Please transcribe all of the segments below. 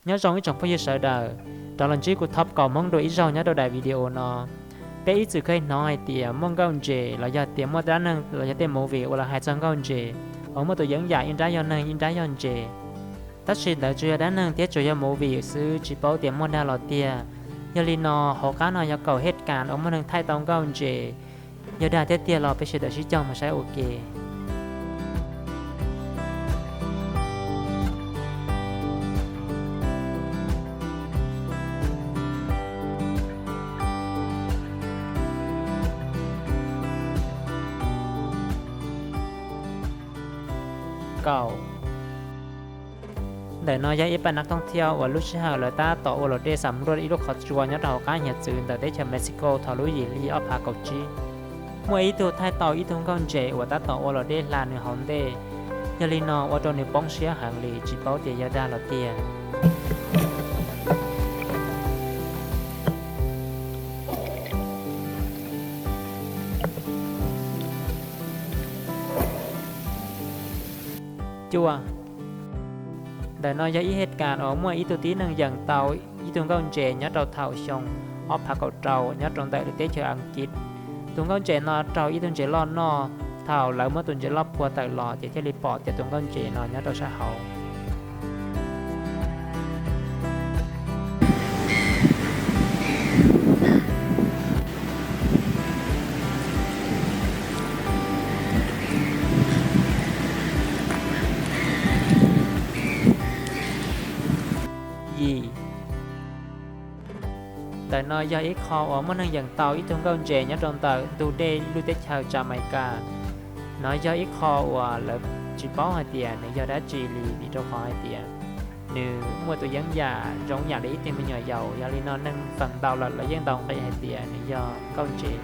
Nyob zoo ib tsoom phooj ywg sawv daws, rov los ntsib kuv Thov Kaus Hmoob dua ib zaug nyob rau daim video no. Peb ib txwm kheev hnov hais tias muaj nkauj ntses los yog tias muaj dab neeg los yog tej movie uas lawv hais txog nkauj ntses uas muaj tus yeeb yam ib nrab yog neeg ib nrab yog ntses. Tab sis ntawd tsuas yog dab neeg thiab tsuas yog movie xwb, tsis paub tias muaj dag los tiag. Yog li no, hauv qab no yog kaum hej kas uas muaj neeg thaij tau nkauj ntses. Yog dag thiab tiag los peb sawv daws sib cog mus saib ua ke. Kaum. Ntawm no yog ib pab nab thooj thiaj uas lub sij hawm lawv tab tom ua luam dej xam nruaj ib lub qhov tsua nyob rau hauv qab hiav txwv ntawm teb chaws Mexico thaum lub yim hli ob phav kaum tsib. Muaj ib tug thaij tau ib tug nkauj ntses uas tab tom ua luam dej hla nws hauv ntej. Yog li no ua rau nws poob siab heev li, tsis paub tias yog dag los tiag. Cuaj. Ntawm no yog ib hej kas uas muaj ib tug tib neeg yeem tau ib tug nkauj ntses nyob rau thaum xyoo ob phav kaum rau nyob rau ntawm lub teb chaws Askiv. Tus nkauj ntses no raug ib tug ntses loj noj, thaum lawv muab tus ntses loj phua tawm los ces thiaj li pom tias tus nkauj ntses no nyob rau sab hauv. Yim. Ntawm no yog ib qho uas muaj neeg yeem tau ib tug nkauj ntses nyob rau ntawm ntug dej lub teb chaws Jamaica. No yog ib qho uas lawv tsis paub hais tias nws yog dab tsi li, vim rau qhov hais tias nws muaj tus yeeb yam zoo yam li ib tug me nyuam yaus, yog li no neeg feem ntau lawm los yeej ntaus nqi hais tias nws yog nkauj ntses.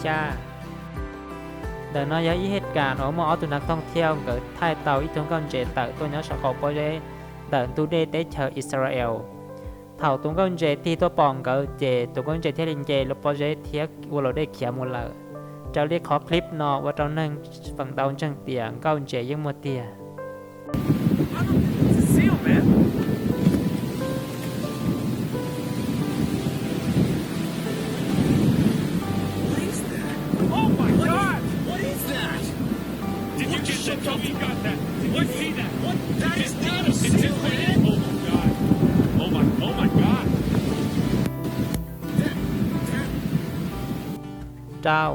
Xya. Ntawm no yog ib hej kas uas muaj ob tug nab thooj thiaj nkawd thaij tau ib tug nkauj ntses tawm tuaj nyob saum qaum pob zeb ntawm ntug dej teb chaws Israel. Thaum tus nkauj ntses tig tuaj pom nkawd ces tus nkauj ntses thiaj li nce lub pob zeb thiab ua luam dej khiav mus lawm. Raws li qhov clip no ua rau neeg feem ntau ntseeg tias nkauj ntses yeej muaj tiag. Did you get that? Tell me you got that. Did you see that? What? That is not a seal, man. Oh my God. Oh my, oh my God. Rau.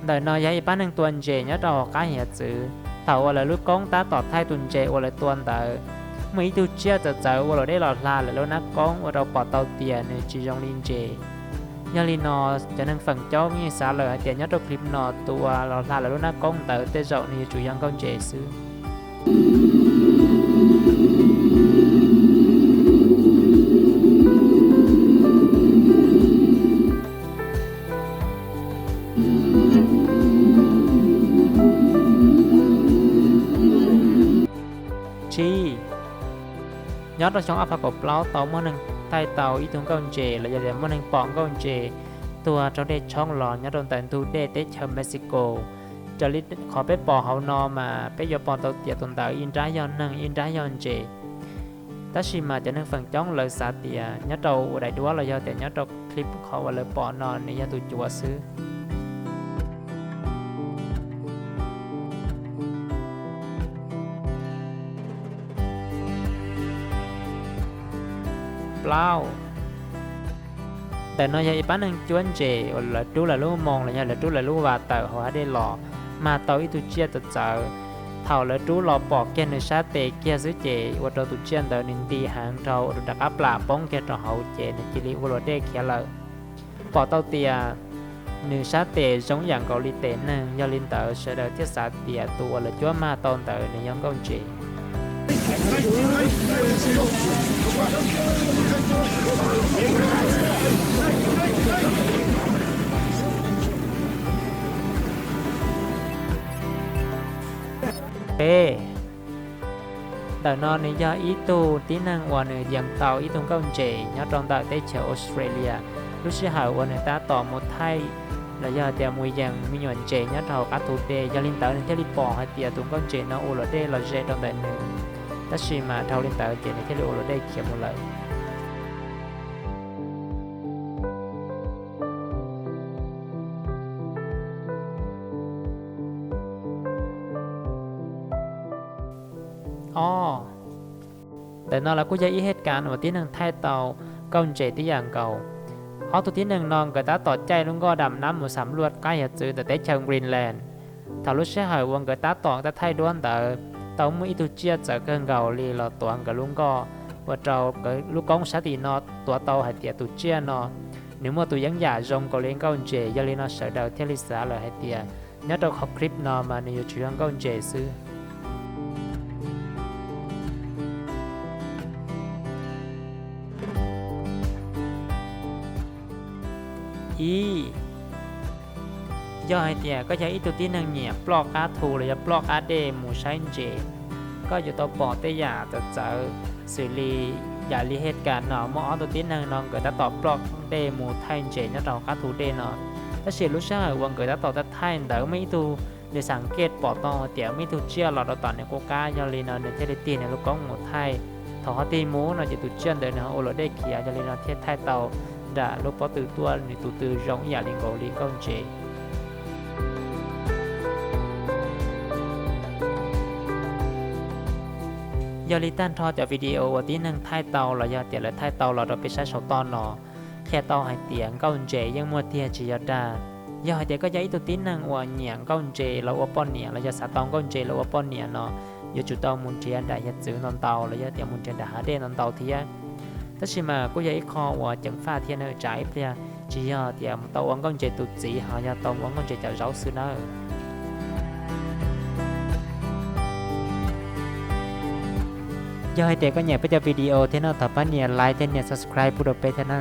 Ntawm no yog ib pab neeg tua ntses nyob rau hauv qab hiav txwv. Thaum uas lawv lub koob tab tom thaij tus ntses uas lawv tua ntawd, muaj ib tug tsiaj txawv txawv ua luam dej los hla lawv lub nab koob ua rau pom tau tias nws tsis zoo li ntses. Yog li no, cov neeg feem coob yeej xav lawm hais tias nyob rau clip no tus uas los hla lawv lub nab koob ntawd tej zaum nws yuav tsum yog nkauj ntses xwb. Tsib. Nyob rau xyoo ob phav kaum plaub tau muaj neeg thaij tau ib tug nkauj ntses los yog tias muaj neeg pom nkauj ntses tuag raug dej tshoob los nyob rau ntawm ntug dej teb chaws Mexico. Raws li qhov peb pom hauv no mas peb yuav pom tau tias tus ntawd ib nrab yog neeg ib nrab yog ntses. Tab sis mas cov neeg feem coob lawv xav tias nyob rau ua daim duab los yog tias nyob rau clip qhov uas lawv pom no nws yog tus cuav xwb. Plaub. Ntawm no yog ib pab neeg cuab ntses uas lawv rub lawv lub moo los yog lawv rub lawv lub vas tawm hauv hav dej los, mag tau ib tug tsiaj txawv txawv. Thaum lawv rub los pom kiag nws sab tes kiag xwb ces ua rau tus tsiaj ntawd nws nti heev dhau ua rau rov qab plam poob kiag rau hauv ces nws cia li ua luam dej khiav lawm. Pom tau tias nws sab tes zoo yam nkaus li tes neeg, yog li ntawd sawv daws thiaj xav tias tus uas lawv cuab mag tau ntawd nws yog nkauj ntses. Peb. Ntawm no nws yog ib tug tib neeg uas nws yees tau ib tug nkauj ntses nyob rau ntawm teb chaws Australia. Lub sij hawm uas nws tab tom mus thaij los yog tias mus yees me nyuam ntses nyob rau hauv qab thu dej, yog li ntawd nws thiaj li pom hais tias tus nkauj ntses no ua luam dej los ze rau ntawm nws. Tab sis mas dhau li ntawd ces nws thiaj li ua luam dej khiav mus lawm. Ob, ntawm no los kuj yog ib hej kas uas tib neeg thaij tau nkauj ntses tib yam nkaus. Ob tug tib neeg no nkawd tab tom caij lub nkoj dam nab mus xam luaj qab hiav txwv ntawm teb chaws Greenland. Thaum lub sij hawm uas nkawd tab tom thaij duab ntawd, tau muaj ib tug tsiaj txawv kawg nkaus li los tuav nkawd lub nkoj, ua rau lub koob sab tim no tuav tau hais tias tus tsiaj no nws muaj tus yeeb yam zoo nkaus li nkauj ntses. Yog li no sawv daws thiaj li xav lawm hais tias nyob rau qhov clip no mas nws yuav tsum yog nkauj ntses xwb. Ib, yog hais tias koj yog ib tug tib neeg nyiam ploj qab thu los yog ploj qab dej mus saib ntses, koj yuav tau pom tej yam txawv txawv xws li yam li hej kas no muaj ob tug tib neeg no nkawd tab tom ploj dej mus thaij ntses nyob rau qab thu dej no. Tab sis lub sij hawm uas nkawd tab tom thaij ntawd muaj ib tug nws xam kej pom tau tias muaj ib tug tsiaj los rau tom nws qub qab, yog li no nws thiaj li tig nws lub koob mus thaij. Thaum ho tig mus no ces tus tsiaj ntawd nws ho ua luam dej khiav, yog li no thiaj thaij tau nram lub pob tw tuaj nws tus tw zoo ib yam li nkaus li nkauj ntses. Yog li tag nrho cov video uas tib neeg thaij tau los yog tias lawv thaij tau los rau peb saib saum toj no qhia tau hais tias nkauj ntses yeej muaj tiag tsis yog dag. Yog hais tias koj yog ib tug tib neeg uas nyiam nkauj ntses los ua poj niam los yog xav tau nkauj ntses los ua poj niam no, yuav tsum tau mus nrhiav nram hiav txwv ntau ntau los yog tias mus nrhiav nram hav dej ntau ntau thiab. Tab sis mas kuj yog ib qho uas ceev faj thiab na, tsam ib pliag tsis yog tias mus tau ua nkauj ntses tus txiv ho yog tau mus ua nkauj ntses cov zaub xwb nawb. Yog hais tias koj nyiam peb cov video thiab no thov pab nias like thiab nias subscribe pub rau peb thiab na.